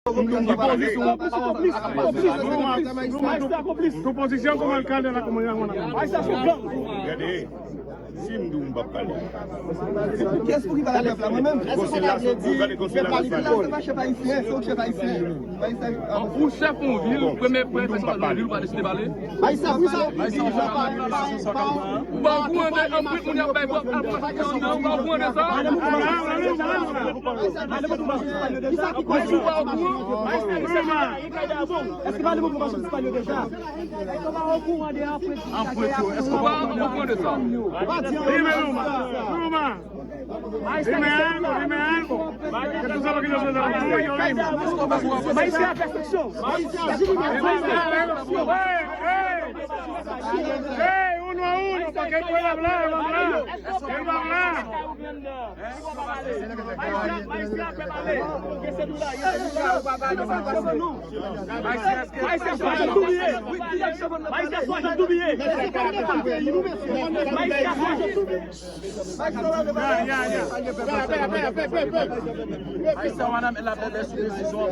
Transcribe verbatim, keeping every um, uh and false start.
Konplis, konplis, konplis, konplis. Ayisyen konplis. Sou pozisyon kòman l ka de la kominyon. Ayisyen sou gang. Gade, si m di w m p ap pale. Kiyès pou ki pale pèp la? Mwen menm? Èske sa ta vle di pèp la li pèp la? Se pa chèf ayisyen, se yon chèf ayisyen. Ou chèf yon vil, premye premye pèsonaj yon vil ou pa deside pale? Ayisyen, ayisyen, ayisyen. Ou pa okouran de anpil moun y ap bay bòf al pran chèf nan, ou pa okouran de sa? Ou pa okouran? Èske pa li moun ki pa soti Espanyòl deja? Anpwent yo, èske ou pa okouran de sa? Li men Luma, Luma. Dime algo, dime algo. Que tú sabes que yo soy de los tuyos, dime. Maíz a perfección. Maíz a perfección. Hey, hey. Hey, uno a uno, porque él puede hablar, él va a hablar. Él va a hablar. Ayisyen, madam, la belle sou desizyon.